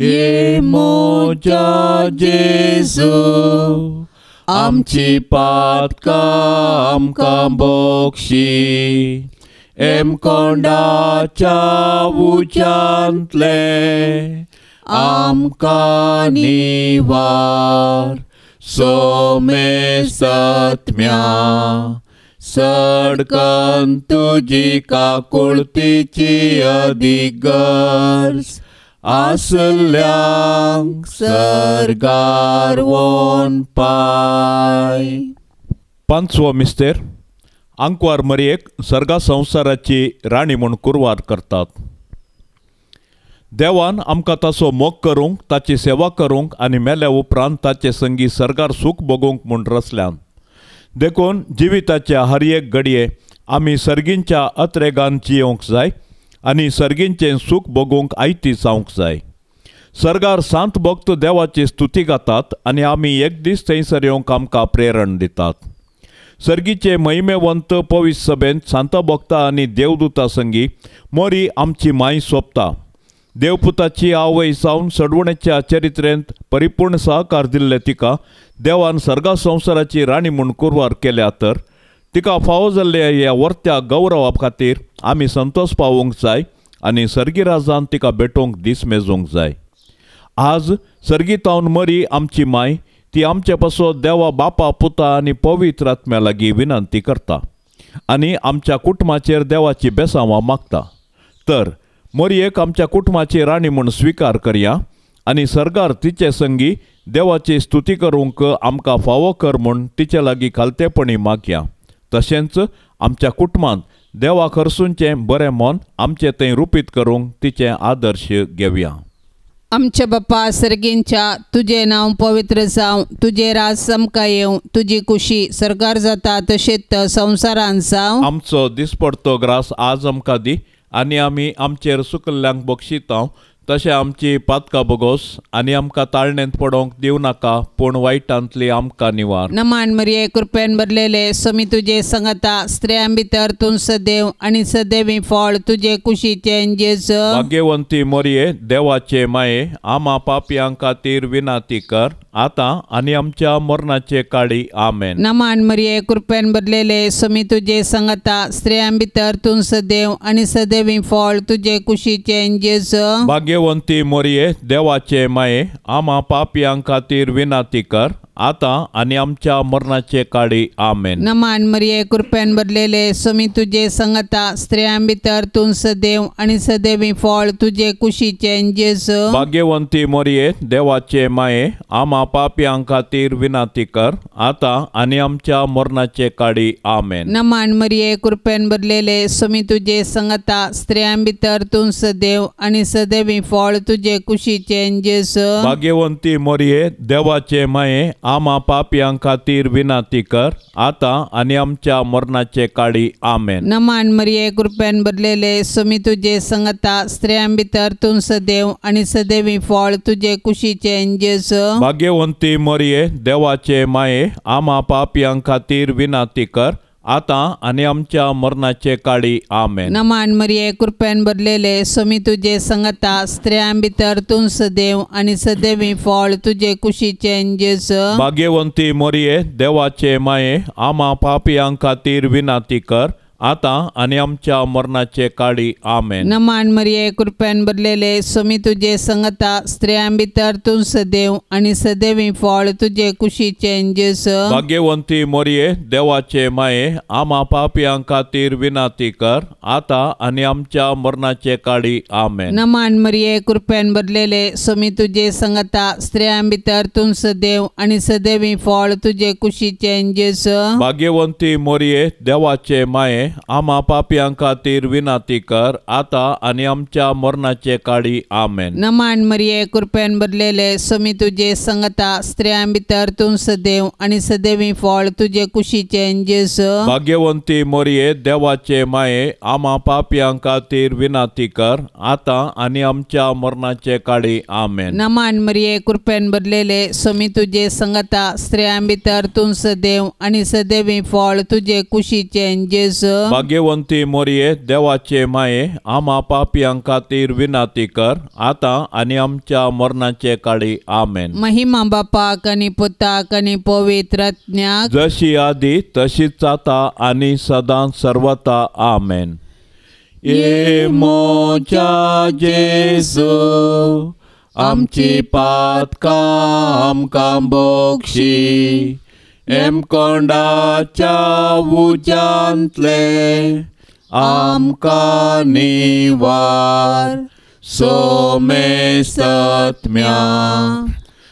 ये म्हज्या जेजू, आमची पातकां आमकां बक्षी, एमकोंडाच्या उज्यांतले आमकां निवार, सोमेसत्म्या सडकन तुजी काकुळतीची अदीक गरज आसल्यांक सर्गार वोन पाय. पांचवो मिस्तेर. आंकवार मरियेक सर्गा संवसाराची राणी म्हूण कुरवार करतात. देवान आमकां ताचो मोग करूंक, ताची सेवा करूंक आनी मेल्या उपरांत ताचे संगी सर्गार सूख भोगूंक म्हूण रचल्यान. देखून जिविताच्या हर एक घडये आमी सर्गींच्या अत्रेगान जियोंक जाय आनी सर्गींचें सूख भोगूंक आयती जावंक जाय. सर्गार सांत भक्त देवाची स्तुती गातात आनी आमी एक दीस थंयसर येवंक आमकां प्रेरण दितात. सर्गीचे महिमेवंत पवित्र सभेंत सांत भक्ता आनी देवदूता संगी मोरी आमची माय सोंपता. देवपुताची आवय जावन सडवणेच्या चरित्रेंत परिपूर्ण सहकार दिल्ले तिका देवान सर्गा संवसाराची राणी म्हूण कुरवार केल्या तर तिका फावो जाल्ल्या ह्या वर्त्या गौरवा खातीर आमी संतोश पावोवंक जाय आनी सर्गी राजान तिका भेटोवंक दीस मेजोवंक जाय. आज सर्गीतावन मरी आमची माय ती आमचे पासत देवा बापा पुता आनी पवित्र आत्म्या लागीं विनंती करता आनी आमच्या कुटुंबाचेर देवाची बेसांवां मागता. तर मरियेक आमच्या कुटुंबाची राणी म्हूण स्विकार करया आनी सर्गार तिचे संगी देवाची स्तुती करूंक आमकां फावो कर म्हूण तिचे लागीं खालतेपणी मागया. तशेंच आमच्या कुटुंबांत देवा खरसूनचें बरें मन आमचें थंय रुपीत करूंक तिचें आदर्श घेवया. आमच्या बापा सर्गींच्या, तुजें नांव पवित्र जावं, तुजें राज आमकां येवं, तुजी कुशी सर्गार जाता तशेंच संवसारांत जावं. आमचो दिसपडतो ग्रास आज आमकां दी आनी आमी आमचेर सुकल्ल्यांक बक्षितांव तशें आमची पातकां बोगोस आनी आमकां ताळणेंत पडोवंक दिवं नाका, पूण वायटांतली आमकां निवार. नमान मरिये, कृपेन भरलेले, स्वामी तुजे संगता, स्त्रियां भितर तूं सदैव आनी सदैवी फळ तुजे कुशीचें जेजू. भाग्यवंती मरिये, देवाचे माये, आमा पापयां खातीर विनंती कर, आतां आनी आमच्या मरणाचे काळी. आमेन. नमान मरिये, कृपेन भरलेले, स्वामी तुजे संगता, स्त्रियां भितर तूं सदैव आनी सदैवी फळ तुजे कुशीचें जेजू. भाग्यवंती मरिये, देवाचे माये, आमा पापयां खातीर विनंती कर, आतां आनी आमच्या मरणाचे काळी. आमेन. नमान मरिये, कृपेन भरलेले, स्वामी तुजे संगता, स्त्रियां भितर तूं सदैव आनी सदैवी फळ तुजे कुशीचें जेजू. भाग्यवंती मरिये, देवाचे माये, आमा पापयां खातीर विनंती कर, आतां आनी आमच्या मरणाचे काळी. आमेन. नमान मरिये, कृपेन भरलेले, स्वामी तुजे संगता, स्त्रियां भितर तूं सदैव आनी सदैवी फळ तुजे कुशीचें जेजू. भाग्यवंती मरिये, देवाचे माये, आमा पापयां खातीर विनंती कर, आतां आनी आमच्या मरणाचे काळी. आमेन. नमान मरिये, कृपेन भरलेले, स्वामी तुजे संगता, स्त्रियां भितर तूं सदैव आनी सदैवी फळ तुजे कुशीचें जेजू. भाग्यवंती मरिये, देवाचे माये, आमा पापयां खातीर विनंती कर, आतां आनी आमच्या मरणाचे काळी. आमेन. नमान मरिये, कृपेन भरलेले, स्वामी तुजे संगता, स्त्रियां भितर तूं सदैव आनी सदैवी फळ तुजे कुशीचें जेजू. भाग्यवंती मरिये, देवाचे माये, आमा पापयां खातीर विनंती कर, आतां आनी आमच्या मरणाचे काळी आमेन. नमान मरिये कृपेन भरलेले स्वामी तुजे संगता स्त्रियां भितर तूं सदैव आनी सदैवी फळ तुजे कुशीचें जेजू. भाग्यवंती मरिये देवाचे माये आमा पापयां खातीर विनंती कर आतां आनी आमच्या मरणाचे काळी आमेन. नमान मरिये कृपेन भरलेले स्वामी तुजे संगता स्त्रियां भितर तूं सदैव आनी सदैवी फळ तुजे कुशीचें जेजू. भाग्यवंती मरिये देवाचे माये आमा पापयां खातीर विनंती कर आतां आनी आमच्या मरणाचे काळी आमेन. नमान मरिये कृपेन भरलेले स्वामी तुजे संगता स्त्रियां भितर तूं सदैव आनी सदैवी फळ तुजे कुशीचें जेजू. भाग्यवंती मरिये देवाचे माये आमा पापयां खातीर विनंती कर आतां आनी आमच्या मरणाचे काळी आमेन. नमान मरिये कृपेन भरलेले स्वामी तुजे संगता स्त्रियां भितर तूं सदैव आनी सदैवी फळ तुजे कुशीचें जेजू. भाग्यवंती मरिये देवाचे माये आमा पापयां खातीर विनंती कर आतां आनी आमच्या मरणाचे काळी आमेन. महिमा बापाक आनी पुताक आनी पवित्र आत्म्याक जशी आदी तशीच आतां आनी सदां सर्वता आमेन. ये मोच्या जेजू आमची पातकां आमकां बक्षी एमकोंडाच्या उज्यांतले आमकां निवार सोमेस्तत्म्या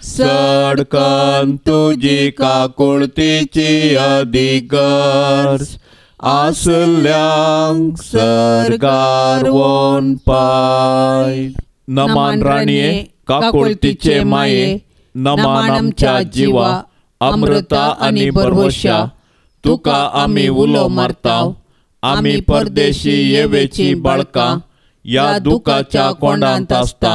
सडकन तुजी काकुळतीची अधिगर्ज आसल्यांक सर्गार वोन पाय. नमान राणये काकुळतीचे माये नमान आमच्या जिवा अमृता आनी भरवशा तुका आमी उलो मारता आमी परदेशी येवेची बाळकां ह्या दुखाच्या कोंडांत आसता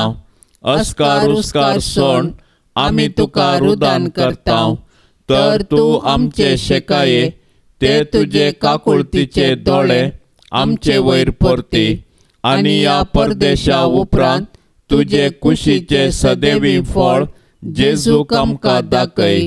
अस्कार उस्कार सोण आमी तुका रुदान करता तर तूं आमचे शेकाये ते तुजे काकुळतीचे दोळे आमचे वयर परती आनी ह्या परदेशा उपरांत तुजे कुशीचे सदैवी फळ जेजूक आमकां दाखय.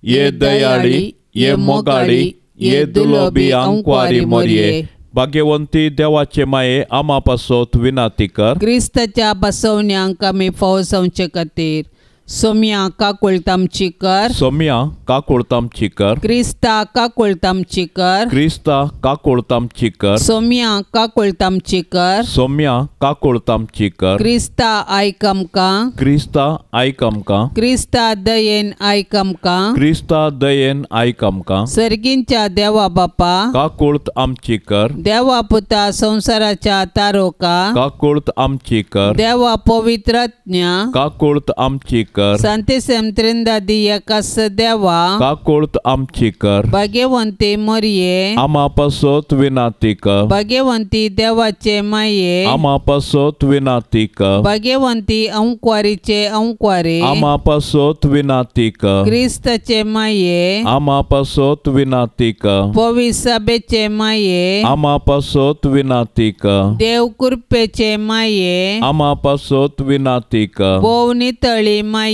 ये दयाळी ये मोगाळी ये दुलोबी आंकवारी मोरये. भाग्यवंती देवाचे माये आमा पासत विनंती कर. क्रिस्ताच्या बसवण्यांक आमी फावो जावचे खातीर सोम्या काकुळट आमची कर. सोम्या काकुळट आमची कर. क्रिस्ता काकुळट आमची कर. क्रिस्ता काकुळट आमची कर. सोम्या काकुळट आमची कर. सोम्या काकुळट आमची कर. क्रिस्ता आयक आमकां. क्रिस्ता आयक आमकां. क्रिस्ता दयेन आयक आमकां. क्रिस्ता दयेन आयक आमकां. सर्गींच्या देवा बापा काकुळट आमची कर. देवा पुता संवसाराच्या तारोका काकुळट आमची कर. देवा पवित्रात्म्या काकुळट आमची कर. सांतेसम त्रिंदादी एकास देवा काकुळट आमची कर. भाग्यवंती मरिये आमा पासत विनंती कर. भाग्यवंती देवाचे माये आमा पासत विनंती कर. भाग्यवंती अंकवारीचे अंकवारे आमा पासत विनंती कर. क्रिस्ताचे माये आमा पासत विनंती कर. पविसाबेचे माये आमा पासत विनंती कर. देव कृपेचे माये आमा पासत विनंती कर. भोव नितळी माये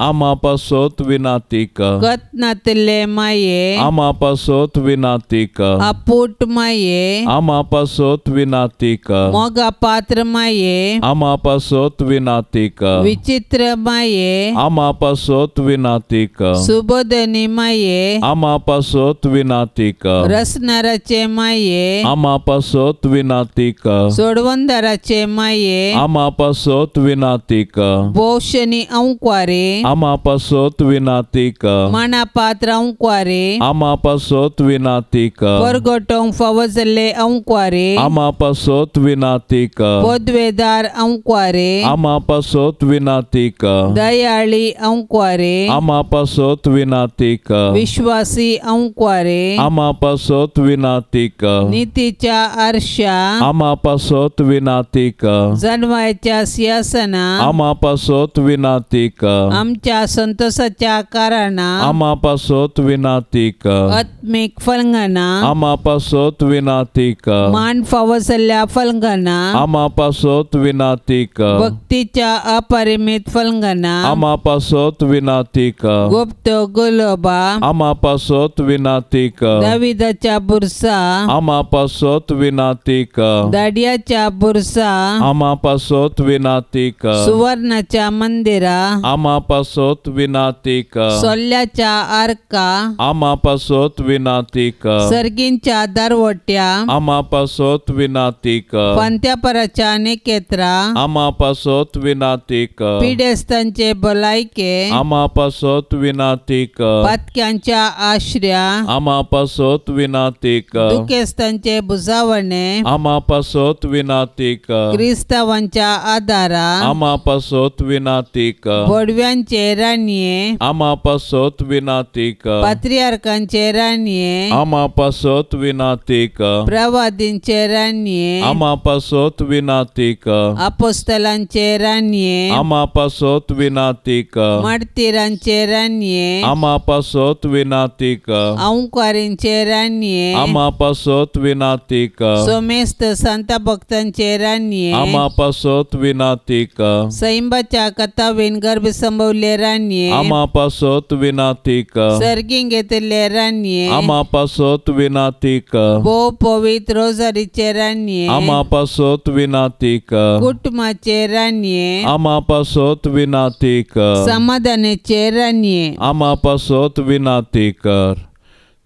आमा पासत विनंती कर. गत नातले माये आमा पासत विनंती कर. आपूट माये आमा पासत विनंती कर. मोगा पात्र माये आमा पासत विनंती कर. विचित्र माये आमा पासत विनंती कर. सुबोधनी माये आमा पासत विनंती कर. रसनाराचे माये आमा पासत विनंती कर. सोडवंदाराचे माये आमा पासत विनंती कर. भोवशनी अंकवारे आमा पासत विनंती कर. माना पात्र अंकवारे आमा पासत विनंती कर. परगटोंक फावो जाल्ले अंकवारे आमा पासत विनंती कर. पदवेदार अंकवारे आमा पासत विनंती कर. दयाळी अंकवारे आमा पासत विनंती कर. विश्वासी अंकवारे आमा पासत विनंती कर. नितीच्या आरशा आमा पासत विनंती कर. जनवायच्या सिंहासना आमा पासत विनंती कर। आमच्या संतोषाच्या कारणा आमा पासत विनाती कर। आत्मीक फलंगना आमा पासत विनाती कर। मान फावो जाल्ल्या फलंगना आमा पासत विनाती कर। भक्तीच्या अपरिमित फलंगना आमा पासत विनाती कर। गुप्त गुलोबा आमा पासत विनाती कर। दाविदाच्या बुरसा आमा पासत विनाती कर। दाडियाच्या बुरसा आमा पासत विनाती कर। सुवर्णाच्या मंदिरा आमा पासत विनाती कर। सोल्याच्या आर्का आमा पासत विनाती कर। सर्गींच्या दरवट्या आमा पासत विनाती कर। फांत्यापराच्या निकेत्रा आमा पासत विनाती कर। पिडेस्तांचे भलायके आमा पासत विनाती कर। पातक्यांच्या आश्र्या आमा पासत विनाती कर। दुखेस्तांचे बुजावणे आमा पासत विनाती कर। क्रिस्तावांच्या आदारा आमा पासत विनाती कर। बोडव्यांचे राणये आमा पासत विनाती कर। पात्रियार्कांचे राणये आमा पासत विनाती कर। प्रवादींचे राणये आमा पासत विनाती कर। अपोस्तलांचे राणये आमा पासत विनाती कर। मार्तीरांचे राणये आमा पासत विनाती कर। अंकारींचे राणये आमा पासत विनाती कर। सोमेस्त संत भक्तांचे राणये आमा पासत विनाती कर। सैंबाच्या कथावीन गर्भ संभवले राणये आमा पासत विनाती कर। सर्गीं घेतिल्ले राणये आमा पासत विनाती कर। भोव पवित्र रोजारीचे राणये आमा पासत विनाती कर। कुटुंबाचे राणये आमा पासत विनाती कर। समाधानाचे राणये आमा पासत विनाती कर।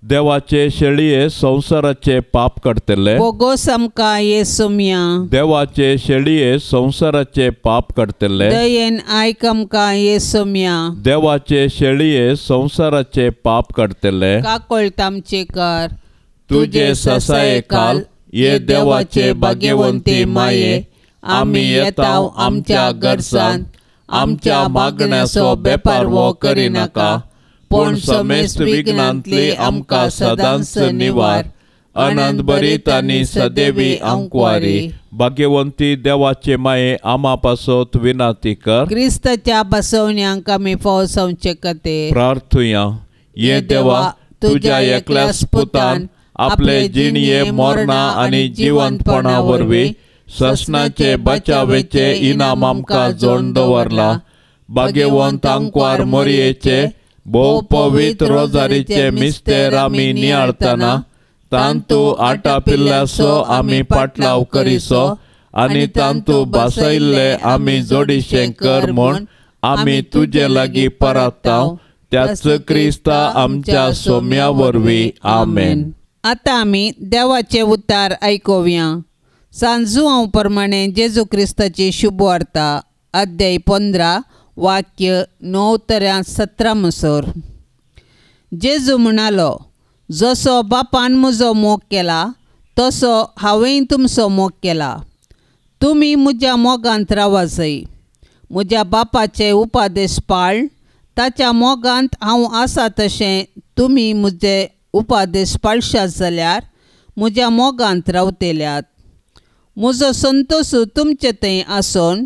देवाचे शेळये संवसाराचे पाप काडटले बोगोस आमकां येसुम्या। देवाचे शेळये संवसाराचे पाप काडटले दयेन आयक आमकां येसुम्या। देवाचे शेळये संवसाराचे पाप काडटले काकळत आमचे कर। तुजे ससाये काल ये देवाचे भाग्यवंती माये आमी येता आमच्या गरजान आमच्या मागण्याचो बेपारवो करिनाका पूण समेस्त विघ्नांतली आमकां सदांच निवार। अनंत बरीत आनी सदैवी आंकवारी भाग्यवंती देवाचे माये आमा पासत विनाती कर। क्रिस्ताच्या बसवण्यांक आमी फावसावचे खातीर प्रार्थुया। ये देवा तुज्या एकल्याच पुतान आपले जिणये मरणा आनी जिवंतपणा वरवीं ससनाचे बचावेचे इनाम आमकां जोडून दवरला। भाग्यवंत आंकवार मोरयेचे भोव पवित्र रोजारीचे मिस्तेर आमी नियाळतना तांतू आटापिल्ल्याचो आमी पाटलाव करिसो आनी तांतू बसयल्ले आमी जोडीशें कर म्हूण आमी तुजे लागीं परताव त्याच क्रिस्ता आमच्या सोम्या वरवीं आमेन। आतां आमी देवाचे उतार आयकुया। सांजुआंव प्रमाणे जेजू क्रिस्ताची शुभवार्ता अध्याय 15 वाक्य 9 ते 17 म्हणसर। जेजू म्हणालो, जसो बापान म्हजो मोग केला तसो हांवें तुमचो मोग केला। तुमी म्हज्या मोगांत रावाजय। म्हज्या बापाचे उपादेश पाळ ताच्या मोगांत हांव आसा तशें तुमी म्हजे उपादेश पाळशात जाल्यार म्हज्या मोगांत रावतल्यात। म्हजो संतोश तुमचे थंय आसून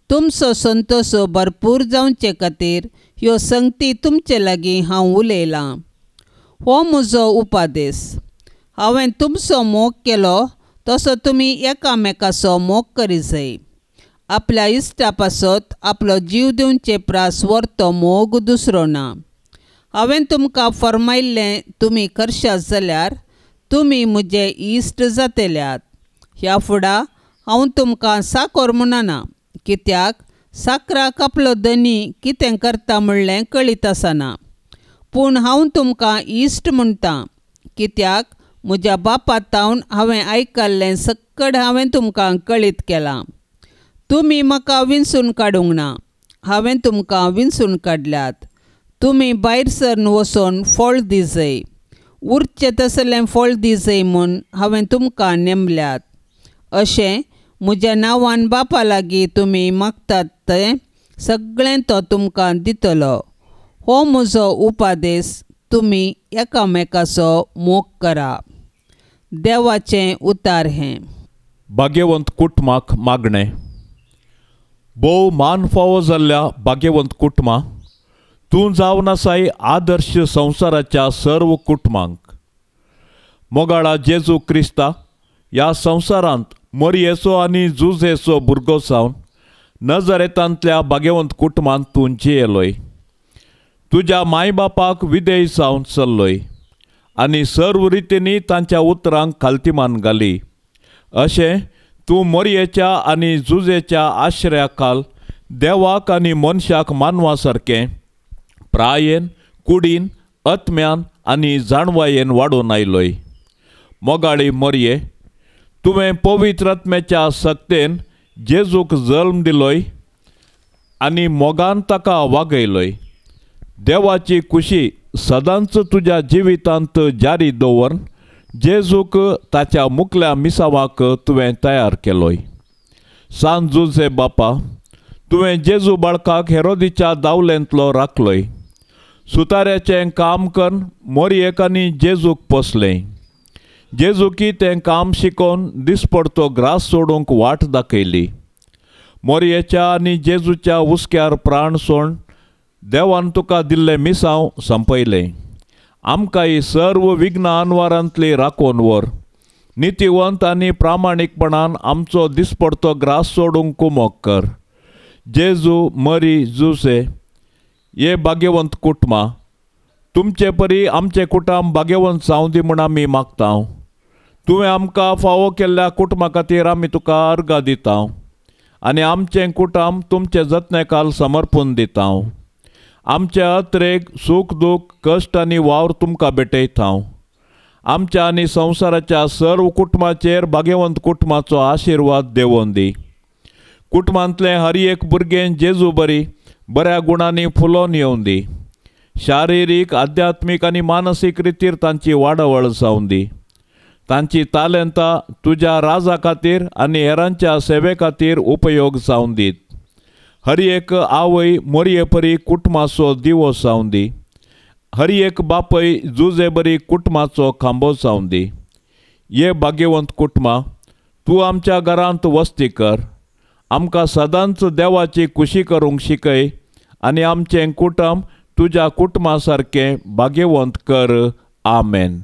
तुमचो संतोश भरपूर जावचे खातीर ह्यो संगती तुमचे लागीं हांव उलयलां। हो म्हजो उपादेश। हांवें तुमचो मोग केलो तसो तुमी एकामेकाचो मोग करी जाय। आपल्या इश्टा पासत आपलो जीव दिवचे प्रास व्हरतो मोग दुसरो ना। हांवें तुमकां फर्मायल्लें तुमी करशात जाल्यार तुमी म्हजे इश्ट जातल्यात। ह्या फुडा हांव तुमकां साकोर म्हणना, कित्याक साकराक आपलो धनी कितें करता म्हणलें कळीत आसना। पूण हांव तुमकां इश्ट म्हणटा, कित्याक म्हज्या बापा तावन हांवें आयकल्लें सक्कड हांवें तुमकां कळीत केलां। तुमी म्हाका विंचून काडूंक ना, हांवें तुमकां विंचून काडल्यात। तुमी भायर सरन वचून फळ दिजय, उरचें तसलें फळ दिजय म्हूण हांवें तुमकां नेमल्यात। अशें म्हज्या नांवान बापा लागीं तुमी मागतात तें सगळें तो तुमकां दितलो। हो म्हजो उपादेश, तुमी एकामेकाचो मोग करा। देवाचें उतार हें। भाग्यवंत कुटुंबाक मागणें। भोव मान फावो जाल्ल्या भाग्यवंत कुटुंबां, तूं जावन आसाय आदर्श संवसाराच्या सर्व कुटुंबांक। मोगाळा जेजू क्रिस्ता, ह्या संवसारांत मरयेचो आनी जुजेचो भुरगो जावन नजरेतांतल्या भाग्यवंत कुटुंबांत तूं जियेलोय। तुज्या माय बापाक विधेय जावन चल्लोय आनी सर्व रितींनी तांच्या उतरांक खालतीमान घाली। अशें तूं मोरयेच्या आनी जुजेच्या आश्रया खाल देवाक आनी मनशाक मानवा सारकें प्रायेन, कुडीन, आत्म्यान आनी जाणवायेन वाडोवन आयलोय। मोगाळी मोरये, तुवें पवित्र आत्म्याच्या सक्तेन जेजूक जल्म दिलोय आनी मोगान ताका वागयलोय। देवाची खुशी सदांच तुज्या जिवितांत जारी दवरून जेजूक ताच्या मुखल्या मिसावाक तुवें तयार केलोय। सान जुजे बापा, तुवें जेजू बाळकाक हेरोदीच्या दावलेंतलो राखलोय। सुताऱ्याचें काम करून मोरयेक आनी जेजूक पोसलें। जेजूकी तें काम शिकोवन दिसपडतो ग्रास सोडूंक वाट दाखयली। मोरयेच्या आनी जेजूच्या हुस्क्यार प्राण सोड देवान तुका दिल्लें मिसांव संपयलें। आमकांय सर्व विघ्न अनवारांतली राखोवन व्हर। नितीवंत आनी प्रामाणीकपणान आमचो दिसपडतो ग्रास सोडूंक कुमोक कर। जेजू, मरी, जुसे हे भाग्यवंत कुटुंबां, तुमचे परी आमचें कुटुंब भाग्यवंत जावं दी म्हूण आमी मागता। तुवें आमकां फावो केल्ल्या कुटुंबा खातीर आमी तुका अर्गां दिता आनी आमचें कुटुंब तुमचे जतनाय समर्पून दिता। आमचे अत्रेक सूख दूख कश्ट आनी वावर तुमकां भेटयता। आमच्या आनी संवसाराच्या सर्व कुटुंबाचेर भाग्यवंत कुटुंबाचो आशिर्वाद देवोन दी। कुटुंबांतलें हर एक भुरगें जेजू बरी बऱ्या गुणांनी फुलोवन येवन दी। शारिरीक, आध्यात्मीक आनी मानसीक रितीर तांची वाडावळ जावन दी। तांची तालेंतां तुज्या राजा खातीर आनी हेरांच्या सेवे खातीर उपयोग जावन दीत। हर एक आवय मोरये परी कुटुंबाचो दिवो जावन दी। हर एक बापय जुजे बरी कुटुंबाचो खांबो जावन दी। हे भाग्यवंत कुटुंबां, तूं आमच्या घरांत वस्ती कर। आमकां सदांच देवाची खुशी करूंक शिकय आनी आमचें कुटुंब तुज्या कुटुंबा सारकें भाग्यवंत कर। आमेन।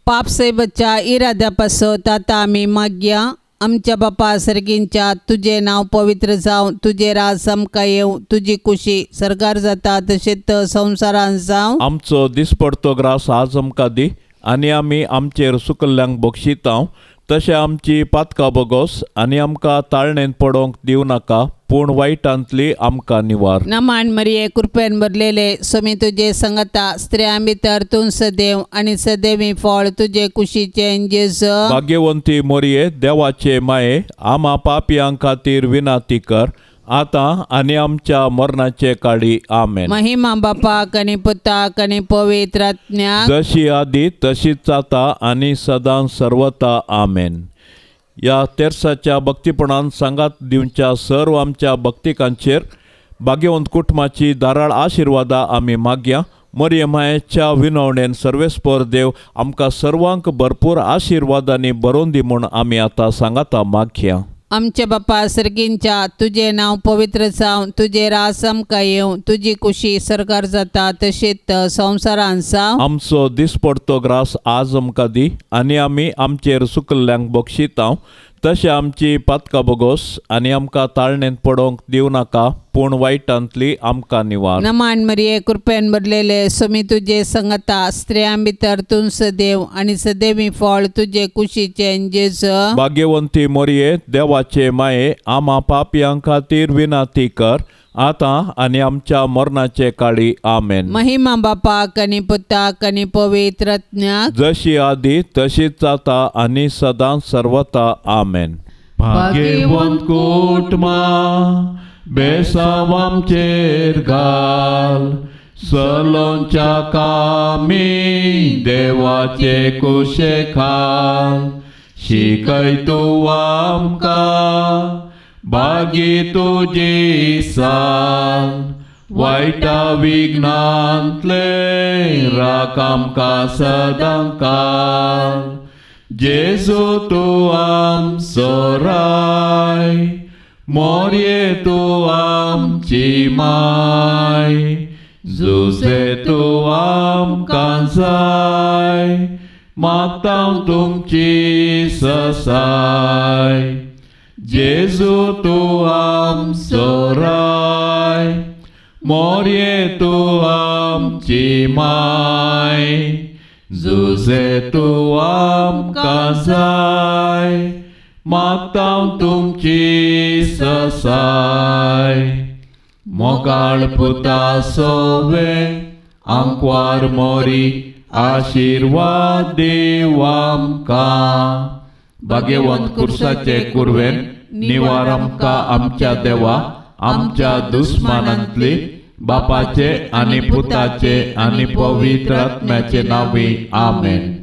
पाप सेवेच्या इराद्या पासत आतां आमी मागया। आमच्या बापा सर्गींच्या, तुजें नांव पवित्र जावं, तुजें राज आमकां येवं, तुजी खुशी सर्गार जाता तशेंच संवसारांत जावं। आमचो दिसपडतो ग्रास आज आमकां दी आनी आमी आमचेर सुकल्ल्यांक बक्षिता तशें आमची पातकां बोगोस आनी आमकां ताळणेंत पडोवंक दिवं नाका, पूण वायटांतली आमकां निवार। नमान मरिये, कृपेन भरलेले, स्वामी तुजे संगता, स्त्रियां भितर तूं सदैव आनी सदैवी फळ तुजे कुशीचें जेजू। भाग्यवंती मोरये, देवाचे माये, आमा पापयां खातीर विनाती कर आतां आनी आमच्या मरणाचे काळी। आमेन। महिमा बापाक आनी पुताक आनी पवित्र आत्म्याक, जशी आदी तशीच आतां आनी सदां सर्वता। आमेन। ह्या तेर्साच्या भक्तीपणान सांगात दिवच्या सर्व आमच्या भक्तिकांचेर भाग्यवंत कुटुंबाची धाराळ आशिर्वादां आमी मागया। मरिये मायेच्या विनवणेन सर्वेस्पर देव आमकां सर्वांक भरपूर आशिर्वादांनी भरोवन दी म्हूण आमी आतां सांगाता मागया। आमच्या बापा सर्गींच्या, तुजें नांव पवित्र जावं, तुजें राज आमकां येवं, तुजी खुशी सर्गार जाता तशेंच संवसारांत जावं। आमचो दिसपडतो ग्रास आज आमकां दी आनी आमी आमचेर सुकल्ल्यांक बक्षिता तशें आमची पातकां बोगोस आनी आमकां ताळणेंत पडोवंक दिवं नाका, पूण वायटांतली आमकां निवार। नमान मरिये, कृपेन भरलेले, स्वामी तुजे संगता, स्त्रियां भितर तूं सदैव आनी सदैवी फळ तुजे कुशीचें जेजू। भाग्यवंती मोरये, देवाचे माये, आमा पापयां खातीर विनाती कर आतां आनी आमच्या मरणाचे काळी। आमेन। महिमा बापाक आनी पुताक आनी पवित्र आत्म्याक, जशी आदी तशीच आतां आनी सदां सर्वता। आमेन। भाग्यवंत कुटुंबां, बेसांव आमचेर घाल, सलोंच्या कामी देवाचे कुशे खाल, शिकय तूं आमकां बागी तुजी साल, वायटा विघ्नांतले राख आमकां सदां काल, जेजू तूं आमचो राय, मोरये तूं आमची माय, जुजे तूं आमकां जाय, मागता तुमची ससाय. जेजू तूं आमचो राय, मोरये तूं आमची माय, जुजे तूं आमकां जाय, मागता तुमची ससाय. मोगाळ पुता सोवे आंकवार मोरी, आशिर्वाद दीव आमकां. भाग्यवंत कुर्साचे कुरवेन निवार आमकां आमच्या देवा, आमच्या दुस्मानांतली, बापाचे आनी पुताचे आनी पवित्र आत्म्याचे नांवी. आमेन.